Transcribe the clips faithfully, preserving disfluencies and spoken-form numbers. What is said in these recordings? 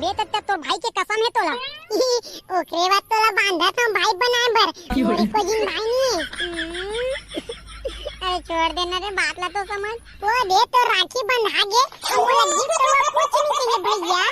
बे त, त तोर भाई के कसम हे तोला। ओकरे बाद तोला बांधत हंव भाई बनाए बर। मोर एको झिन भाई नहीं है। अरे छोड़ देना रे, बात ला तो समझ। वो दे तो राखी बंधा गे, अब मोला gift वा कुछ नहीं चाहिए भैया।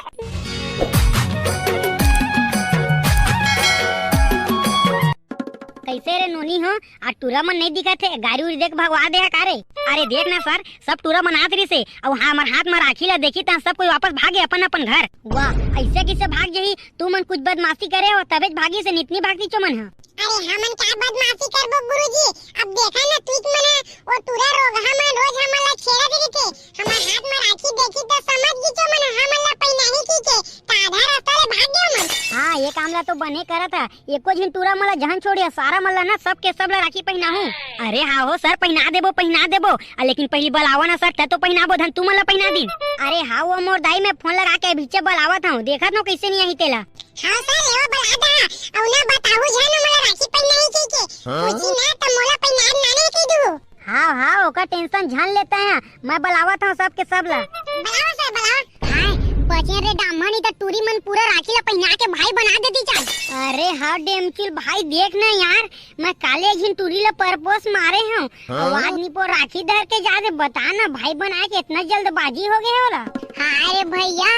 कैसे रे नोनी हो, आज टूरा मन नहीं दिखत हे, गाड़ी उड़ी देख भगवा दे हे का रे? अरे देख ना सर, सब टूरा मन आत रहिसे, अउ हमर हाथ म राखी ला देखी त सब कोई वापस भागे अपन अपन घर। वाह, ऐसे कैसे भाग जही? तुमन कुछ बदमाशी करे हो तभेच भागिसे, नितनी भागती चो मन ह। अरे हमन का बदमाशी करबो गुरुजी, अब देखा ना ठीक मन ह, वो टूरा रोगहा मन रोज हमन ला छेड़त रहिथे, हमर हाथ म राखी देखी त समझ गी चो मन ह हमन ला पहिनाही कहिके, त आधा रास्ता ले भाग गे मन। हाँ, ये काम ला तो बने करत ह, एको झिन टूरा मन ला झन छोड़िया, सारा मन ला ना सबके सब ला राखी पहिनाहूं। अरे हाँ हो सर, पहिना देबो, पहिना देबो। आ, लेकिन पहिली बलावा ना सर, तै तो पहिनाबो धन तुमन ला पहिना दिन। अरे हाँ वो मोर दाई, मैं फोन लगा के अभीचे बलावत हंव, देखत हंव कैसे नहीं आही तेला। हाँ सर, लेवा बला दा, अउ ना बताहू झन मोला राखी पहिनाही कहिके। हाँ? पूछी ना त मोला पहिना ना नहीं कहि दू। हाँ, हाँ, ओकर tension झन लेता है, मैं बलावत हंव सबके सब ला। बलावा सर, बलावा। हाय, बचे रे डामर, नहीं त टूरी मन पूरा राखी ला पहिना के भाई बना देती चल। अरे हाँ डेमचुल भाई, देख ना यार, मैं काले एक झिन टूरी ला purpose मारे हंव। हाँ? अउ आज निपो राखी धर के जा दे, बता ना भाई बना के इतना जल्दबाजी हो गे हे ओला। हाय रे भैया,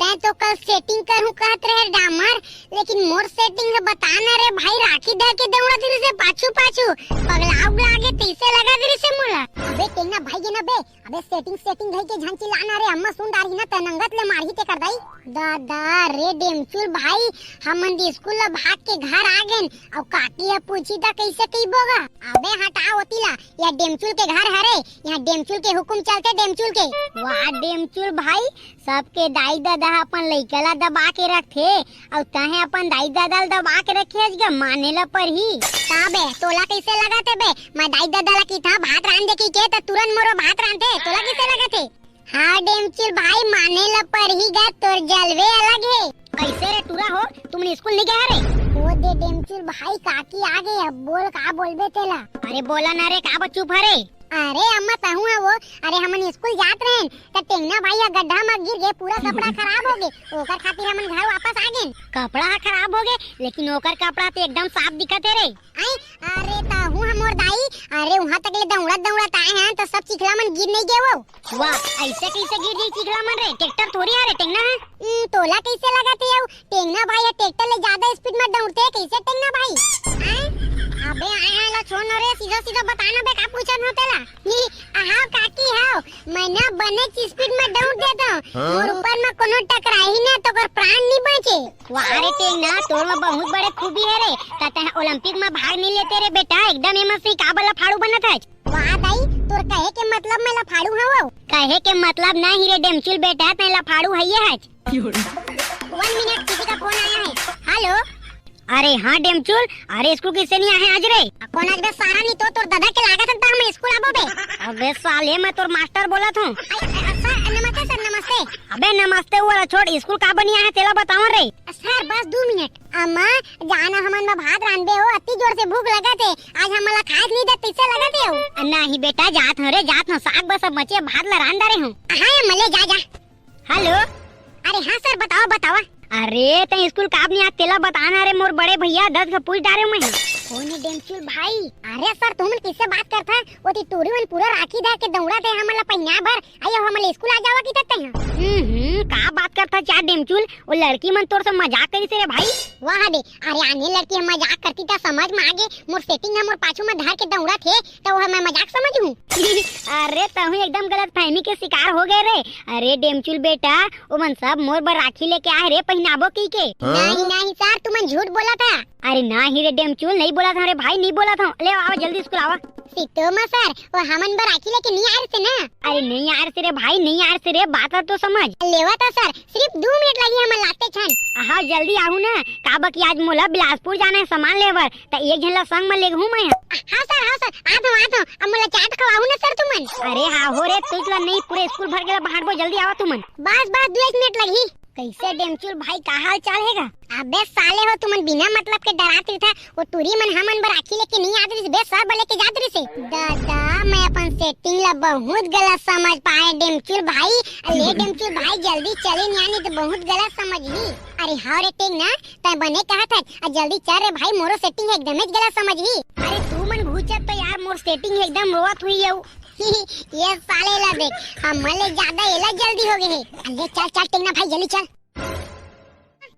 तैं तो कल setting करहूं कहत रहे डामर, लेकिन मोर setting ह बता ना रे भाई, राखी धर के दौड़त रहिसे पाछू पाछू, पगला उगला गे तइसे लगत रहिसे मोला। अबे टेंगना भाई ये ना बे, अबे setting setting कहि के झन चिल्ला ना रे, अम्मा सुन डारही ना त नंगत ले मारही तेकर दाई। दादा रे डेमचुल भाई, हमन स्कूल ला भाग के घर आ गेन, अउ काकी ह पूछी त कइसे कहिबो गा? अबे हटा ओती ला, यह डेमचुल के घर हरे, यहाँ डेमचुल के हुकुम चलथे डेमचुल के। वाह डेमचुल भाई, सबके दाई ददा ह अपन लइका ला दबा के रखथे, अउ तहे अपन दाई ददा ला दबा के रखे हस गा, माने ला परही। का बे, तोला कइसे लगत हे बे? मैं दाई ददा ला किथंव भात रांध दे कहिके, त तुरंत मोरो भात रांधथे, तोला कइसे लगत हे? हाँ डेमचुल भाई, माने ला परही गा, तोर जलवे अलग हे। कइसे रे टूरा हो, तुमन स्कूल नहीं गए रे? ओ दे डेमचुल भाई, काकी आ गे, अब बोल का बोलबे तेला। अरे बोला ना रे, का बा चुप हरे? अरे अम्मा, तहूँ ह वो। अरे हमन स्कूल जात रहेन, त टेंगना भाई ह गड्ढा म गिर गे, पूरा कपड़ा खराब हो गे, ओकर खातिर हमन घर वापस आ गेन। कपड़ा ह खराब हो गे, लेकिन ओकर कपड़ा तो एकदम साफ दिखत हे रे। आई, अरे तहूँ ह मोर दाई, अरे उहाँ तक ले दौड़त दौड़त आए हन, त सब चिखला मन गिर नहीं गे वो? वाह, ऐसे कैसे गिर जाई चिखला मन रे? ट्रैक्टर थोड़ी हरे टेंगना ह। हम्म, तोला कैसे लगत हे अउ? टेंगना भाई ह ट्रैक्टर ले ज्यादा speed म दौड़थे, कैसे टेंगना भाई? हैं? अबे आय हाय ला छोड़ न रे, सीधा सीधा बता ना बे, का पूछत हव तेला? नी, अहाव काकी हव, मैं ना बनेच speed म दौड़ देत हंव। हाँ? मोर ऊपर म कोनो टकराही ना त ओकर प्राण नी बचे। वाह रे टेंगना, तोर म बहुत बड़े खूबी हे रे, त तैं ओलंपिक म भाग नी लेते रे बेटा, एकदम एमा से काबर लफाड़ू बनत हच? वाह दाई, तोर कहे के मतलब मैं लफाड़ू हवं? कहे के मतलब नहीं रे डेमचुल बेटा, तैं लफाड़ू हइये हच। One minute, किसी का फोन आया है। हेलो। अरे हाँ डेमचुल, अरे स्कूल किसे नहीं आहे आज रे? कौन आज बे सारा नहीं तो तोर दादा के लागत है त हम स्कूल आबो बे। अबे साले, मैं तोर मास्टर बोलत हूँ। अ-, अ-, सर नमस्ते, सर नमस्ते। अबे नमस्ते वाला छोड़, स्कूल का बनी आहे तेला बतावा रे। सर बस दो मिनट। अम्मा, जाना हमन बर भात रांधबे हो, अति जोर से भूख लगत हे। आज हमन ला खाए नहीं दे तइसे लगत हे हो। नहीं बेटा, जात हंव रे, जात हंव, साग बस अब बचे, भात ला रांध डारे हंव। हाँ अम्मा, ले जा, जा। हेलो। अरे हाँ सर, बतावा, बतावा। अरे तैं स्कूल काब नहीं आत तेला बताना रे मोर बड़े भैया, दस का पूछ डारे हंव मैं। कौन है डेमचुल भाई? अरे सर, तुमन किससे बात करथा? वो ती टूरी मन पूरा राखी धर के दौड़त हे हमन ला पहिना बर। अयो, हमन स्कूल आ जावा किथस तैं ह? हम्म, का बात करथा चार डेमचुल, वो लड़की मन तोर से मजाक करिस रे भाई। वाह बे, अरे आने लड़की ह मजाक करती त समझ म आगे, मोर setting ह मोर पाछू म धर के दौड़त हे, त वो ह मैं मजाक समझहूं? अरे तहूँ एकदम गलतफहमी के शिकार हो गे रे। अरे डेमचुल बेटा, ओमन सब मोर बर राखी लेके आए रे पहिनाबो कहिके। नहीं, नहीं सर, तुमन झूठ बोलथा। अरे नहीं रे डेमचुल, नहीं बोलत हंव रे भाई, नहीं बोलत हंव। ले आवा, जल्दी स्कूल आवा। सितोमा सर, वो हमन बर राखी लेके नहीं आए रहिसे ना? अरे नहीं आए रहिसे रे भाई, नहीं आए रहिसे रे, बात ला तो समझ। लेवा त सर, सिरिफ दू मिनट लगही हमन ला आते क्षण। हाँ, जल्दी आहू ना, काबर कि आज मोला बिलासपुर जाना हे सामान ले बर, त एक झन ला संग म लेगहूँ मैं ह। हाँ सर, हाँ सर, आत हंव, आत हंव, अब मोला चाट खवाहू ना सर तुमन? अरे हाँ हो रे, तुच ला नहीं, पूरे स्कूल भर के ला बांटबो, जल्दी आवा तुमन। बस, बस, दू एक मिनट लगही। कइसे डेमचुल भाई, का हाल चाल हे गा? अबे साले हो, तुमन बिना मतलब के डरात रहिथा। वो टूरी मन हमन बर राखी लेके नइ आत रिहिस बे, सर बर लेके जात रिहिस हे। दादा, मैं अपन setting ला बहुत गलत समझ पाए डेमचुल भाई। ले डेमचुल भाई, जल्दी चले निया, नहीं तो बहुत गलत समझही। अरे हाँ रे टेंगना, तैं बने कहत हस। आ जल्दी चल रे भाई, मोरो setting एकदमेच गलत समझही। अरे तुमन घुचत तो यार, मोर setting एकदम रोवत हुई हे। ये साले ला देख, हमन ले ज्यादा एला जल्दी हो गे हे। ले चल चल टेंगना भाई, जल्दी चल।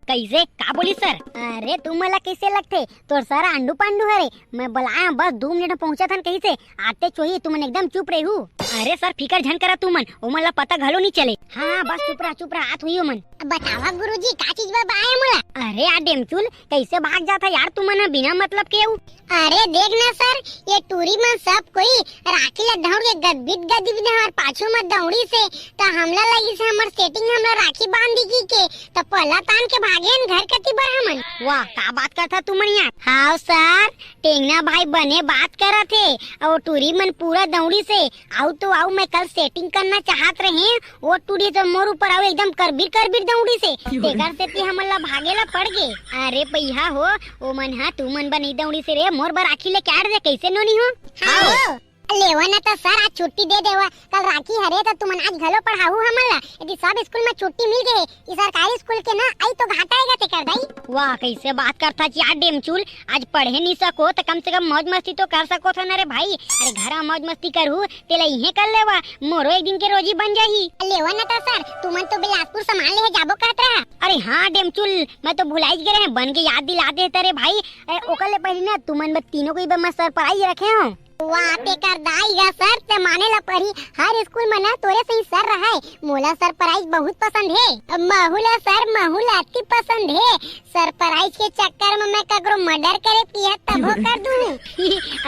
कइसे? का बोलिस सर? अरे तुमन ला कइसे लगथे? तोर सर आंडू पांडू हरे। मैं बलाए हंव, बस दू मिनट में पहुंचत हन कहिस हे। आतेच होही, तुमन एकदम चुप रहू। अरे सर, फिकर झन करा तुमन, ओमन ला पता घलो नइ चले। हाँ हाँ, बस चुप रह, चुप रह, आत होही ओमन। बतावा गुरुजी, का चीज बर बलाए हे मोला? अरे यार डेमचुल, कइसे भाग जाथा यार तुमन ह बिना मतलब के? अरे देख ना सर, ये टूरी मन सब कोई राखी ला दौड़ के गदबिद गदबिद हमर पाछू म दौड़िस हे, त हमला लगिस हे हमर setting हमला राखी बांध दिही के, त पल्ला तान के भागे हन घर कति बर हमन। वाह, का बात करथा तुमन यार। हाव सर, टेंगना भाई बने बात करत हे, अउ टूरी मन पूरा दौड़िस हे, अउ तो अउ मैं कल setting करना चाहत रहें, वो टूरी तो मोर ऊपर अउ एकदम करबिर करबिर दौड़िस हे, तेकर सेती हमन ला भागे ला पड़ गे। अरे भैया हो, ओमन ह तुमन बर नइ दौड़िस हे रे, मोर बर राखी लेके आए रहे, कइसे नोनी हो? हाँ। हाँ। लेवा ना तो सर, आज छुट्टी दे देवा, कल राखी हरे तो तुमन आज घलो पढ़ाहू हमन ला, यदि सब स्कूल में छुट्टी मिल गए, ये सरकारी स्कूल के ना, आई तो घाटा आएगा तेकर दाई। वाह, कइसे बात करथा यार डेमचुल, आज पढ़े नइ सको त कम से कम मौज मस्ती तो कर सको था ना रे भाई। अरे घर में मौज मस्ती करहू, तेला इहें कर लेवा, मोरो एक दिन के रोजी बन जाही। लेवा ना तो सर, तुमन तो बिलासपुर सामान लेहे जाबो कहत रहा। अरे हाँ डेमचुल, मैं तो भुलाइच गे रहें, बन के याद दिला देता रे भाई। ए, ओकर ले पहले ना तुमन बर तीनों कोई बर मैं surprise रखे हंव। वाह, तेकर दाई गा सर, ते माने ला परी, हर स्कूल में ना तोरे सही सर रहय। मोला surprise बहुत पसंद हे। महू ला सर, महू ला अति पसंद हे। Surprise के चक्कर में मैं ककरो murder करे पिया तभो कर दूं।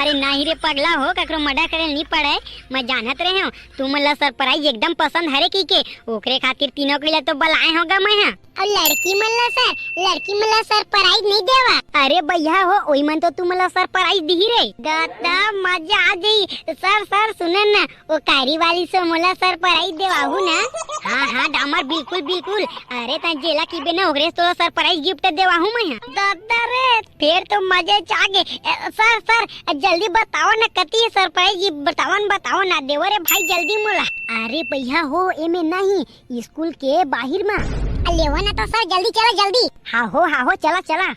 अरे नहीं रे पगला हो, ककरो murder करे नहीं पड़े। मैं जानत रहे हूँ, तुमन ला surprise एकदम पसंद हरे की के, ओकरे खातिर तीनों के लिए तो बलाए होगा मैं हा। अउ लड़की मन ला सर, लड़की मन ला surprise नहीं देवा। अरे भैया हो, ओई मन तो तुमन ला surprise दिही रे। दादा मजा आ जाई। सर, सर, सुनन ना, वो कारी वाली से मोला surprise देवाहू ना। हाँ, हाँ, डामर, बिल्कुल, बिल्कुल। अरे, तैं जेला किबे ना, ओकरे से तोला surprise gift देवाहू मैं हा। दादा रे, फेर तो मजे च आ गे। ए, सर, सर, जल्दी बताओ ना, कति हे surprise gift? बताओ ना, बताओ ना, देवा रे भाई, जल्दी मोला। अरे भैया हो, एमे नहीं, स्कूल के बाहिर मा। आ, लेवा ना तो सर, जल्दी चला, जल्दी। हाँ हो, हाँ हो, चला, चला।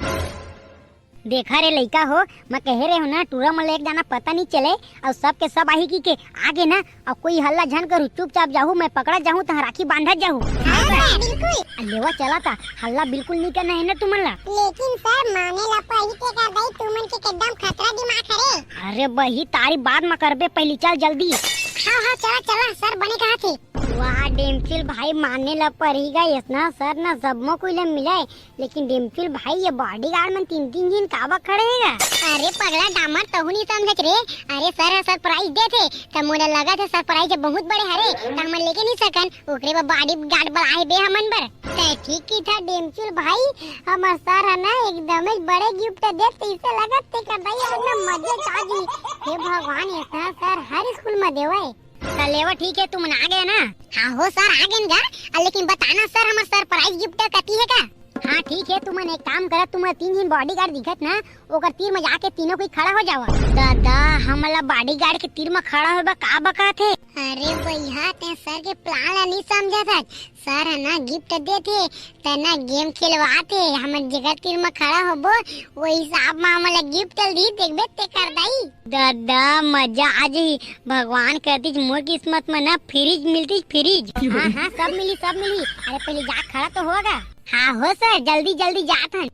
देखा रे लइका हो, मैं कहे रहे हूँ ना, टूरा मन ला एक दाना पता नहीं चले, अउ सब के सब आही की के आगे ना, अउ कोई हल्ला झन करू, चुपचाप जाहू, मैं पकड़ा जाहू, तहाँ राखी बांधत जाहू। हाँ सर, बिल्कुल। आ, लेवा चला था, हल्ला बिल्कुल नहीं करना है ना तुमन ला। लेकिन सर, माने ला पही के कर दई, तुमन के एकदम खतरा दिमाग हरे। अरे बही तारी, बाद में करबे, पहली चल जल्दी। हाँ, हाँ, चला, चला, सर बने कहा थे। वाह, डेमचिल भाई, माने ला परी गा, ऐसना सर ना सबमो कोई ला मिले, लेकिन डेमचिल भाई, ये bodyguard मन तीन-तीन झिन काबर खड़े हे गा? अरे पगला डामर, तहू नहीं समझत रे। अरे सर ह surprise देथे, त मोला लगत हे surprise ह बहुत बड़े हरे, त हमन लेके नहीं सकन, ओकरे बर bodyguard बलाए बे हमन बर। तै ठीक किथा डेमचिल भाई, हमर सर ह ना एकदम बड़े gift देत, तइसे लगत तेकर दाई एकदम मजे च आ जही। हे भगवान, ऐसना सर हर स्कूल म देवय। त लेवा ठीक हे, तुमन आ गए ना? हाँ हो सर, आ गए गा। अ, लेकिन बताना सर, हमर surprise gift कति हे का? हाँ ठीक हे, तुमन एक काम करा, तुमन तीन झिन bodyguard दिखत ना, ओकर तीर में जाके तीनों कोई खड़ा हो जावा। दादा, हमला bodyguard के तीर में खड़ा होबा का बकाथे? अरे भैया, ते सर के plan ला नहीं समझत हस। सर ह ना gift देथे, त ना game खेलवाथे, हमन जेकर तीर म खड़ा होबो, वो हिसाब म हमन ला gift ल दी, देखबे तेकर दाई। दादा, मजा आ जही। भगवान करतीस मोर किस्मत म ना fridge मिलतीस, fridge। हाँ, हाँ, सब मिली, सब मिली। अरे, पहले जा खड़ा तो होगा। हाँ हो सर, जल्दी, जल्दी जात हन।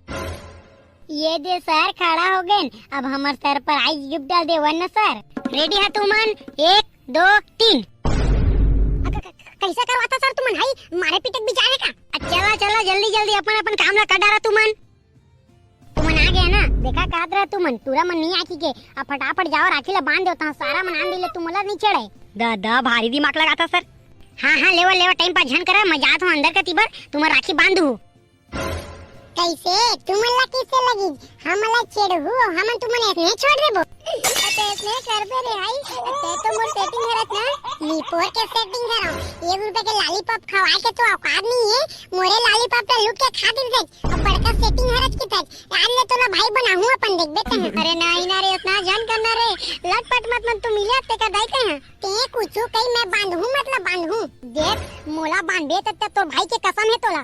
ये दे सर, खड़ा हो गए। अब हमर surprise gift डाल देवन ना सर। Ready है तुमन? एक, दो, तीन। क-, क-, क-, कैसा करवाता सर तुमन? हाई मारे पीटे के विचार है का? अच्छा, चला, चला, जल्दी, जल्दी अपन, अपन काम ला कर डारा तुमन। तुमन आ गया ना, देखा कहत रहा तुमन, टूरा मन नहीं आकी के, अब फटाफट जाओ राखी ला बांध दो, तहाँ सारा मन आन दिले, तुमन ला नहीं छेड़े। दादा, भारी दिमाग लगाता सर। हाँ, हाँ, लेवा, लेवा, time pass झन करा, मैं जात हूँ अंदर कती बर, तुमन राखी बांध दू। कैसे? तुमन ला कैसे लगी? हमन ला छेड़हू, हमन तुमन ऐसने छोड़ देबो? ते ऐसने करबे रे हाई, ते तो मोर setting हरत ना, निपोर के setting हरव। एक रुपया के lollipop खवाए के तो औकात नहीं है, मोरे लॉलीपॉप ला लूट के खा दिस। अब बड़का सेटिंग हरच की तच। आज ले तोला भाई बनाहूं अपन, देखबे तैं। अरे नहीं ना रे, अतना झन करना रे। लटपट मत मन तू मिले तेकर दाई कहे। तैं कुछू कही, मैं बांधहूं, मतलब बांधहूं। देख, मोला बांधबे त तोर भाई के कसम हे तोला।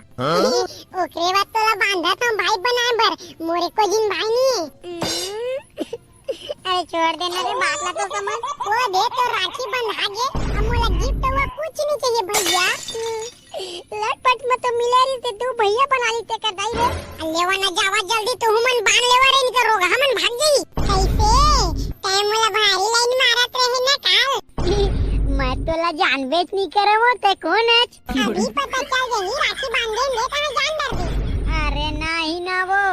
ओकरे बाद तोला बांधत हंव भाई बनाए बर, मोरे को जिन भाई नहीं है। अरे छोड़ देना रे, बात ला तो समझ। ओ दे, तो राखी बंधा गे, अब मोला गिफ्ट हुआ कुछ नहीं चाहिए भैया। लटपट में तो मिले रही ते तू भैया बना ली तेकर दाई रे। लेवा ना जावा जल्दी, तू मन बांध लेवा रे, नहीं तो रोगहा मन भाग जाई। कैसे? तैं मोला भारी लाइन मारत रहे ना काल। मैं तोला जानबेच नहीं करव, तैं कोन हच? अभी पता चल जाही, राखी बांधे ले कहाँ जान डरबे। अरे नहीं ना वो,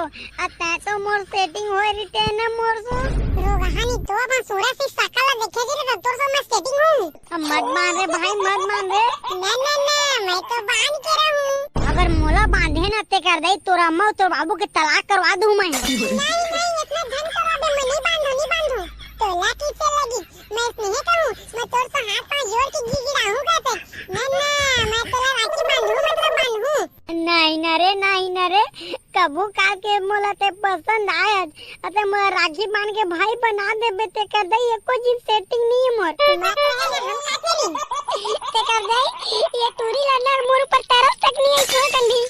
अतै तो मोर सेटिंग होए रहिते ना मोर सो। रोगहा नहीं तो अपन सूरज से सकल ला देखे जी तो तोर सो मैं सेटिंग हूँ। अब मत मान रे भाई, मत मान रे। ना, ना, ना, मैं तो बांध के रहूं। अगर मोला बांधे ना तेकर दाई, तोर अम्मा अउ तोर बाबू के तलाक करवा दूं मैं। नहीं, नहीं, अतना झन करवा दे, मैं नहीं बांधू, नहीं बांधू। तोला कैसे लगी? मैं स्नेह कहूं, मैं तोर से हाथ पांव जोड़ के गिड़गिड़ाहूं कहते। ना, ना, मैं तोला राखी बांधू, मतलब बांधू। नहीं ना रे, नहीं ना रे, कभू काल के मोला तैं पसंद आयच, अतै मोला राखी बांध के भाई बना देबे, तेकर दाई एको जिन सेटिंग नहीं है मोर। मत रहे ना, हम का करी? तेकर दाई, ये टूरी ला ना मोर ऊपर तरस तक नहीं है, छोड़ कंधी।